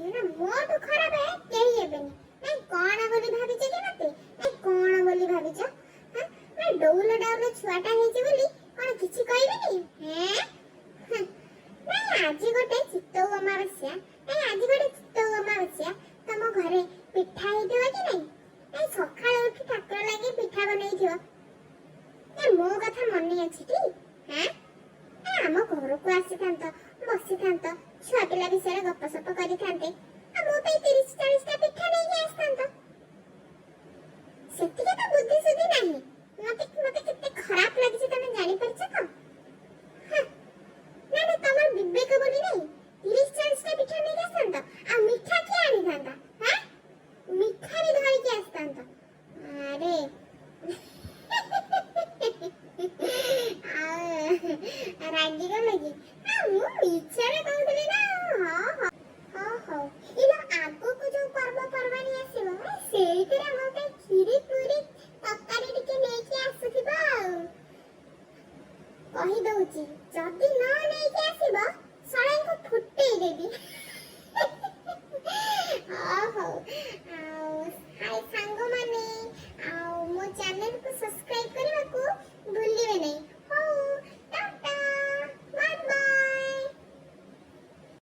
ନା, ମୋଠୁ ଖରାପ କେହି ହେବେନି। ନାଇଁ, କଣ ବୋଲି ଭାବିଛ କି ମତେ? ନାଇଁ, କଣ ବୋଲି ଭାବିଛ? ହାଁ? ନା, ଡଉଲ ଡାଉଲ ଛୁଆଟା ହେଇଛି ବୋଲି କଣ କିଛି କହିବେନି? ହେଁ ହେଁ। ନାଇଁ, ଆଜି ଗୋଟେ ଚିତଉ ଅମାବାସ୍ୟା। ନାଇଁ, ଆଜି ଗୋଟେ ଚିତଉ ଅମାବାସ୍ୟା, ତମ ଘରେ ପିଠା ହେଇଥିବ କି ନାଇଁ? ନାଇଁ, ସକାଳୁ ଉଠି ଠାକୁର ଲାଗି ପିଠା ବନେଇଥିବ। ଏ, ମୋ କଥା ମନେ ଅଛି ଟି? ହାଁ? ଏ, ଆମ ଘରକୁ ଆସିଥାନ୍ତ, ବସିଥାନ୍ତ, ଛୁଆ ପିଲା ବିଷୟରେ ଗପସପ କରିଥାନ୍ତେ ଆଉ ମୋ ପାଇଁ 30-40ଟା ପିଠା ନେଇକି ଆସିଥାନ୍ତ। ସେତିକି ତ ବୁଦ୍ଧି ସୁଦ୍ଧି ନାହିଁ। ମତେ କେତେ ଖରାପ ଲାଗିଛି ତମେ ଜାଣିପାରୁଛ ତ? ହାଁ। ନା ନା, ତମର ବିବେକ ବୋଲି ନାହିଁ। 30-40ଟା ପିଠା ନେଇକି ଆସିଥାନ୍ତ ଆଉ ମିଠା କିଏ ଆଣିଥାନ୍ତା? ହାଁ, ମିଠା ବି ଧରିକି ଆସିଥାନ୍ତ। ଆରେ, ଆଉ ରାଗିଗଲ କି? ମୁଁ ମିଛରେ କହୁଥିଲି ନା। ହଁ ହଁ, ହଉ ଇଲୋ, ଆଗକୁ ଯୋଉ ପର୍ବପର୍ବାଣୀ ଆସିବ, ସେଇଥିରେ ମୋ ପାଇଁ କ୍ଷୀରି, ପୁରୀ, ତରକାରୀ ଟିକେ ନେଇକି ଆସୁଥିବ। ଆଉ କହିଦଉଛି, ଯଦି ନ ନେଇକି ଆସିବ, ଶଳାଙ୍କୁ ଫୁଟେଇ ଦେବି।